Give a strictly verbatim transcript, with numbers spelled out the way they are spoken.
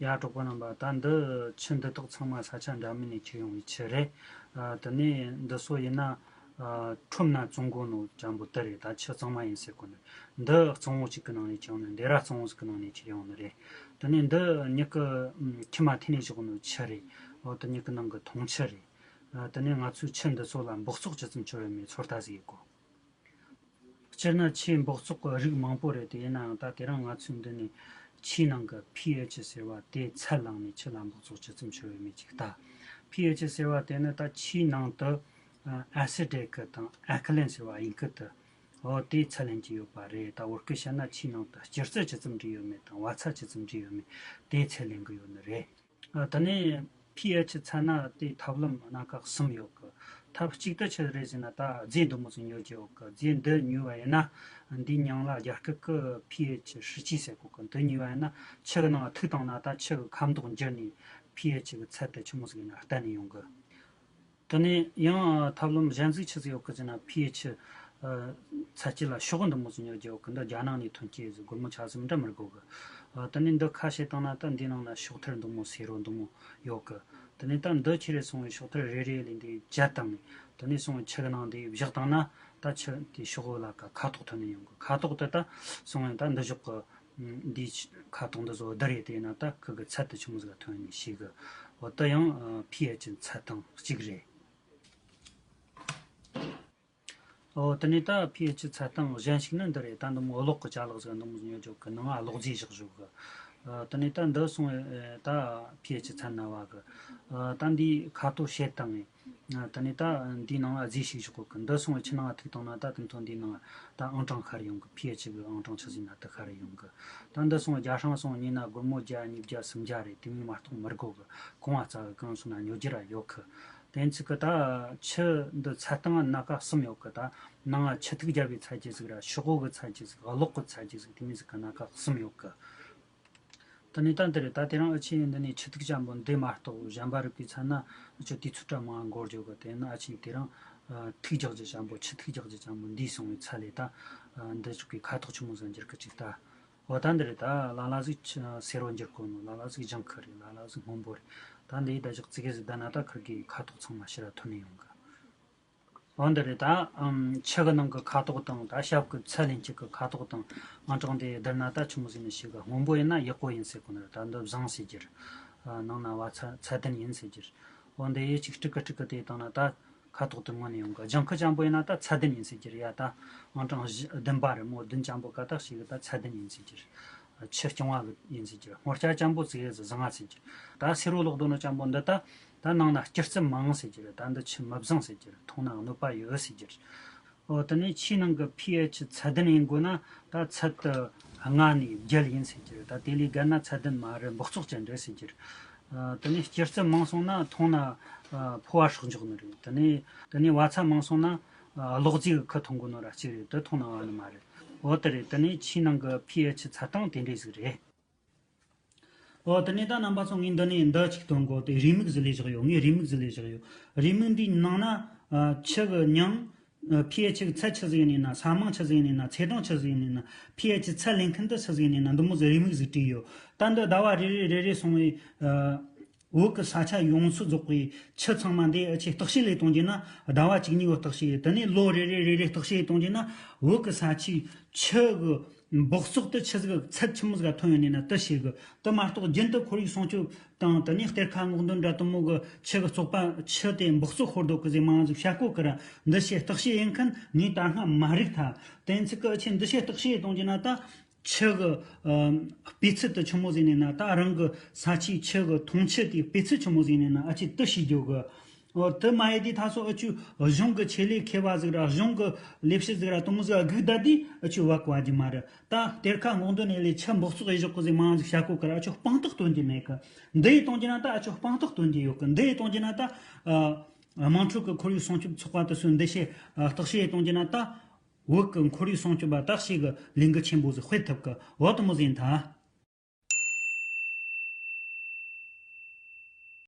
ཡ། གྲོགས་པོ་རྣམ་པ། ད་འདི་ཆུ་འདི་དག་ཚང་མ་ས་ཆ་འདྲ་མིན་ནས་ཁྱེར་ཡོང་བའི་ཆུ་རེད། ཨ། དེ་ནས་འདི་ཚོ་ཡིན་ན། ཨ། ཁྲོམ་ན་བཙོང་གོ་ནོ་ཅན་པོ་དེ་རེད། ད་ཆུ་གཙང་མ་ཡིན་ཟེར་གོ་ནི། འདི་གཙང་བོ་གཅིག་གི་ནང་ནས་ཁྱེར་ཡོང་ནི། འདི་ར་གཙང་བོ་ཟིག་གི་ནང་ནས་ཁྱེར་ཡོང་ནི་རེད། དེ་ནས་འདི་མྱིག་གི་ཨམ། མཆི་མ་འཐེན་ནས་བཞག་ནོ་ཆུ་རེད། འོ། དེ་མྱིག་གི་ནང་གི་འཐུང་ཆུ་རེད། ཨ། དེ་ནས་ང་ཚོས་ཆུ་འདི་ཚོ་ལ་འབག་བཙོག་ཇི་ཙམ་བྱུང་ཡོད་མེད་ཚོད་ལྟ་ཟིག་ཡེད་དགོ། སྤྱིར་ན་ཆུའི་འབག་བཙོག་གི་རིགས་མང་པོ་རེད། དེ་ཡིན་ནའང་ད་དེ་རིང་ང་ཚོས་འདི་ནས་ཆུའི་ནང་གི་pH ཟེར་བ་དེ་ཚད་བླངས་ནས་ཆུ་ལ་འབག་བཙོག་ཇི་ཙམ་བྱུང་ཡོད་མེད་ཅིག་ལྟ། pH ཟེར་བ་དེ་ནི་ད་ཆུའི་ནང་དུ་acidic་དང་alkaline་ཟེར་བ་དབྱིན་སྐད་དུ། འོ། དེ་ཚད་ལེན་གྱི་ཡོད་པ་རེད། ད་བོད་སྐད་བཤད་ན་ཆུའི་ནང་དུ་སྐྱུར་རྩི་ཇི་ཙམ་འདྲེས་ཡོད་མེད་དང་བ་ཚྭ་ཇི་ཙམ་འདྲེས་ཡོད་མེད་དེ་ཚད་ལེན་གྱི་ཡོད་ནི་རེད། ཨ། དེ་ནས་pH་ཚད་ན་དེ་ཐབས་ལམ་སྣ་ཁ་གསུམ་ཡོད་གི། ཐབས་གཅིག་ཏུ་ཆི་རེད་ཟེར་ན། ད་རྫས་འདི་མོ་ཟིག་ཉོ་རྒྱུ་ཡོད་གི། རྫས་འདི་ཉོས་པ་ཡིན་ན། འདིའི་མྱིང་ལ་རྒྱ་སྐད་ཀྱི་pH་ཧྲི་ཅི་ཟེར་གོ་གི། འདི་ཉོས་པ་ཡིན་ན་ཆུ་གི་ནང་ཐིགས་བཏང་ན། ད་ཆུ་གི་ཁ་མདོག་འགྱུར་ནས་pH་གི་ཚད་དེ་ཆི་མོ་ཟིག་ཡིན་ན་བསྟན་ནས་ཡོང་གི། དེ་ནས་ཡང་ཐབས་ལམ་གཞན་ཟིག་ཆི་ཟིག་ཡོད་གི་ཟེར་ན། pH་ཚད་སྤྱི་ལ་ཤོག་བུ་འདི་མོ་ཟིག་ཉོ་རྒྱུ་ཡོད་གི། འདི་རྒྱ་ནག་ནས་ཐོན་སྐྱེད་ཟིག་སྒོར་མོ་ཆ་ཟིག་འདྲ་མི་དགོ་གི། ཨ། དེ་ནས་འདི་ཁ་ཕྱེ་བཏང་ན་ད་འདིའི་ནང་ན་ཤོག་ཐར་འདི་མོ་སེར་རོ་འདི་མོ་ཡོད་གི། དེ་ནས་ད་འདི་ཁྱེར་རེ་སོང་བའི་ཤོག་ཐར་རེ་རེ་ལས་འདི་བཅད་བཏང་ནས། དེ་ནས་སོང་བའི་ཆུ་གི་ནང་འདི་བཞག་བཏང་ན། ད་ཆུ་དེ་ཤོག་བུ་ལ་ཁ་ཁ་དོག་ཐོན་ནས་ཡོང་གི། ཁ་དོག་དེ་ད་སོང་བའི་ད་འདི་ཞོག་གི། འདིའི་ཁ་དོག་འདི་ཚོ་བསྡུར་རེ་དེ་ན་ད་ཁུ་གི་ཚད་དེ་ཆི་མོ་ཟིག་ཐོན་ནས་ཤེས་གི། འོ། དེ་ཡང་pH་ཚད་སྟངས་གཅིག་རེད། ཨོ། དེ་ནས་ད་pH་ཚད་སྟངས་གཞན་ཞིག་ནི་འདི་རེད། ད་འདི་མོ་གློག་གི་ཅ་ལག་ཟིག་འདི་མོ་ཉོ་རྒྱུ་གི། ནང་ང་གློག་རྫས་བཞག་བཞག་གི། ཨ། དེ་ནས་ད་འདི་སོང་བས་ད་pH་ཚད་ན་བ་གི། ཨ། ད་འདིའི་ཁ་དོག་ཕྱེ་བཏང་ངས། ཨ། དེ་ནས་ད་འདིའི་ནང་ང་རྫས་ཞིག་བཞག་གི། འདི་སོང་བས་ཆུ་ནང་ང་ཐིགས་བཏང་ན་ད་དེ་ཐོག་འདིའི་ནང་ད་ཨང་གྲངས་ཤར་ཡོང་གི། pH་གི་ཨང་གྲངས་ཆི་ཟིག་ན་དེ་ཤར་ཡོང་གི། ད་འདི་སོང་བས་བརྒྱ་ཧྲང་སོང་ཉིན་ན་སྒོར་མོ་བརྒྱ། ཉིས་བརྒྱ། སུམ་བརྒྱ་རེད། དེ་མིན་མ་གཏོགས་མི་དགོ་གི། གོང་བ་རྩ་གི་གང་སོང་ན་ཉོ་རྒྱུ་ར་ཡོད་གི། དེ་ཚིག་གི་ད་ཆུ་འདི་ཚད་སྟངས་སྣ་ཁ་གསུམ་ཡོད་གི། ད་ནང་ང་ཆུ་ཐིགས་བརྒྱབ་པའི་ཚད་གཞི་ཟིག་ར། ཤོག་བུ་གི་ཚད་གཞི་ཟིག་གློག་གི་ཚད་གཞི་ཟིག་དེ་མིན་ཟིག་གི་སྣ་ཁ་གསུམ་ཡོད་གི། དེ་ནས་ད་འདི་རེད། ད་དེ་རིང་ཨ་ཆེ་འདི་ནས་ཆུ་ཐིགས་ཅན་པོ་འདི་མ་གཏོགས་གཞན་པ་རིགས་པའི་ཚད་ན་ཨ་ཆུ་དུས་ཚོད་འདྲ་མང་འགོར་རྒྱུ་གི། དེ་ན་ཨ་ཆེ་དེ་རིང་ཨ་ཐིགས་རྒྱག་རྒྱུ་ཅན་པོ། ཆུ་ཐིགས་རྒྱག་རྒྱུ་ཅན་པོ་འདི་སོང་བའི་ཚད་ལས་ད་ཨ་འདི་ཅུག་གི་ཁ་དོག་ཆི་མོ་ཟིག་འགྱུར་གི་ཅིག་ལྟ། འོ། ད་འདི་རེད། ད་ལ་ལ་ཟིག་ཆུ་སེར་བོ་འགྱུར་གོ་ནོ། ལ་ལ་ཟིག་ལྗང་ཁུ་རེད། ལ་ལ་ཟིག་སྔོན་པོ་རེད། ད་འདི་ཡི་ད་ཞག་ཙི་གེ་ཟིག་བསྡད་ན་ད་ཁིར་གི་ཁ་དོག་ཚང་མ་ཕྱི་ར་ཐོན་ནས་ཡོང་གི། འོ། འདི་རེད། ད་ཨམ་ཆུ་གི་ནང་གི་ཁ་དོག་དང་ད་ཞབས་གི་ཚད་ལེན་ཆེད་གི་ཁ་དོག་དང་ཨང་གྲངས་དེ་བསྡུར་ན་ད་ཆི་མོ་ཟིག་ནས་ཤེས་གི། སྔོན་པོ་ཡིན་ན་ཡག་པོ་ཡིན་ཟེར་གོ་ནི་རེད། ད་འདི་བཟང་ཟེར་རྒྱུ་རེད། ཨ། ནང་ན་བ་ཚྭ་ཚད་ལྡན་ཡིན་ཟེར་རྒྱུ་རེད། འོ། འདི་ཡི་ཅིག་སྤྲུག་གི་སྤྲུག་གི་དེ་བཏང་ན་ད་ཁ་དོག་དེ་སྔོན་ནས་ཡོང་གི། ལྗང་ཁུ་ཅན་པོ་ཡིན་ན་ད་ཚད་ལྡན་ཡིན་ཟེར་རྒྱུ་རེད་ཡ། ད་ཨང་གྲངས་བཞི་བདུན་པ་རེད་མོ། བདུན་ཅན་པོ་ཀ་ད་ཞིག་གི་ད་ཚད་ལྡན་ཡིན་ཟེར་རྒྱུ་རེད། ཆུ་རྐྱང་བ་གི་ཡིན་ཟེར་རྒྱུ་རེད། སྔོ་སྐྱ་ཅན་པོ་ཙི་གེ་ཟིག་བཟང་ང་ཟེར་རྒྱུ་རེད། ད་སེར་བོ་ལོག་འདུག་ནོ་ཅན་པོ་འདི་ད་ད་ནང་ན་སྐྱུར་རྩི་མང་ཟེར་རྒྱུ་རེད། ད་འདི་ཆུ་མི་བཟང་ཟེར་རྒྱུ་རེད། འཐུང་ན་གནོད་པ་ཡོད་ཟེར་རྒྱུ་རེད། འོ། དེ་ནས་ཆུའི་ནང་གི་pH་ཚད་ལྡན་ཡིན་དགོས་ན་ད་ཚད་དེ་ལྔ་ནས་བརྒྱད་ཡིན་ཟེར་རྒྱུ་རེད། ད་དེ་ལས་བརྒལ་ན་ཚད་ལྡན་མ་རེད། འབག་བཙོག་ཅན་རེད་ཟེར་རྒྱུ་རེད། ཨ། དེ་ནས་སྐྱུར་རྩི་མང་སོང་ན་འཐུང་ན་ཨ་ཕོ་བ་སྲེག་འཇོག་ནི་རེད། དེ་ནས་དེ་ནས་བ་ཚྭ་མང་སོང་ན་ཨ་གློག་རྫས་ཀྱི་ཁུ་འཐུང་དགོས་ནོ་ར་གཅིག་རེད། དེ་འཐུང་ན་ཨ་ནི་མ་རེད། འོ། དེ་རེད། དེ་ནས་ཆུའི་ནང་གི་pH་ཚད་སྟངས་དེ་འདྲས་ཟིག་རེད། འོ། དེ་ནས་ད་རྣམ་པ་ཚོ་ངས་འདི་ནས་འདི་གཅིག་སྟོན་གོ། དེ་རེའུ་མིག་ཟིག་ལས་བཞག་ཡོད། ངས་རེའུ་མིག་ཟིག་ལས་བཞག་ཡོད། རེའུ་མིག་འདིའི་ནང་ན་ཨ་ཆུ་གི་མྱིང་། ཨ། pH་གི་ཚད་ཆི་ཟིག་ཡིན་ནི་ན། ས་མིང་ཆི་ཟིག་ཡིན་ནི་ན། ཚེས་གྲངས་ཆི་ཟིག་ཡིན་ནི་ན། pH་ཚད་ལེན་མཁན་དེ་ཆི་ཟིག་ཡིན་ནི་ན། འདི་མོ་ཟིག་རེའུ་མིག་ཟིག་བྲིས་ཡོད། ད་འདི་ཟླ་བ་རེ་རེ་རེ་རེ་སོང་བའི་ཨ་བོད་ཀྱི་ས་ཆ་ཡོངས་སུ་རྫོགས་པའི་ཆུ་ཚང་མ་འདི་ཨ་ཆེ་བརྟག་དཔྱད་ལས་གཏོང་རྒྱུ་ན། ཟླ་བ་གཅིག་གཉིས་བར་བརྟག་དཔྱད། དེ་ནས་ལོ་རེ་རེ་རེ་རེ་བརྟག་དཔྱད་གཏོང་རྒྱུ་ན། བོད་ཀྱི་ས་ཆའི་ཆུ་གི་འབག་བཙོག་དེ་ཆི་ཟིག་ཚད་ཆི་མོ་ཟིག་ཐོན་ཡོད་ནི་ན་དེ་ཤེས་གི། དེ་མ་གཏོགས་རྒྱུན་དུ་ཁོར་ཡུག་སྲུང་སྐྱོབ་དང་། དེ་ནས་གཏེར་ཁ་སྔོག་འདོན་འདྲ་དེ་མོ་གི་ཆུ་གི་བཙོག་པ། ཆུ་དེ་འབག་བཙོག་ཤོར་འདུག་གི་ཟེར་མང་ཟིག་བཤད་གོ་གི་ར། འདི་ཆེ་བརྟག་དཔྱད་ཡེད་མཁན་ངས་ད་སྔ་མ་རིག་ཐལ། དེ་ཚིག་གི་ཆེ་འདི་ཆེ་བརྟག་དཔྱད་གཏོང་རྒྱུ་ན་ད། ཆུ་གི་ཨ་སྤུས་ཚད་དེ་ཆི་མོ་ཟིག་ནས་ན། ད་རང་གི་ས་ཆའི་ཆུ་གི་འཐུང་ཆུ་དེའི་སྤུས་ཚད་ཆི་མོ་ཟིག་ནས་ན། ཨ་ཆེ་དེ་ཤེས་རྒྱུ་གི། འོ། དེ་མ་ཡེད་དུས་ད་སོ་ཨ་ཆུ་གཞུང་གི་ཆེད་ལས་མཁས་པ་ཟིག་ར། གཞུང་གི་ལས་བྱེད་ཟིག་ར་དེ་མོ་ཟིག་སྒུག་བསྡད་དུས་ཨ་ཆུ་བབ་གོ་རྒྱུ་མ་རེད། ད་གཏེར་ཁ་སྔོག་འདོན་ནས་ལས་ཆུ་འབག་བཙོག་ཡེད་བཞག་གི་ཟེར་མང་ཟིག་བཤད་གོ་གི་ར། ཨ་ཆུ་དཔང་རྟགས་སྟོན་རྒྱུ་མེད་གི། འདི་ཡེད་གཏོང་རྒྱུ་ན་ད་ཨ་ཆུ་དཔང་རྟགས་སྟོན་རྒྱུ་ཡོད་གི། འདི་ཡེད་གཏོང་རྒྱུ་ན་ད་ཨ་དམངས་ཁྲོད་ཀྱི་ཁོར་ཡུག་སྲུང་སྐྱོབ་ཚོགས་པ་དེ་ཚོས་འདི་ཆེ་ཨ་བརྟག་དཔྱད་ཡེད་གཏོང་རྒྱུ་ན་ད། བོད་ཀྱི་ཁོར་ཡུག་སྲུང་སྐྱོབ་པ་བརྟག་དཔྱད་ཀྱི་ལས་འགུལ་ཆེན་པོ་ཟིག་སྤེལ་ཐུབ་གི། འོ། དེ་མོ་ཟིག་ཡིན་ད།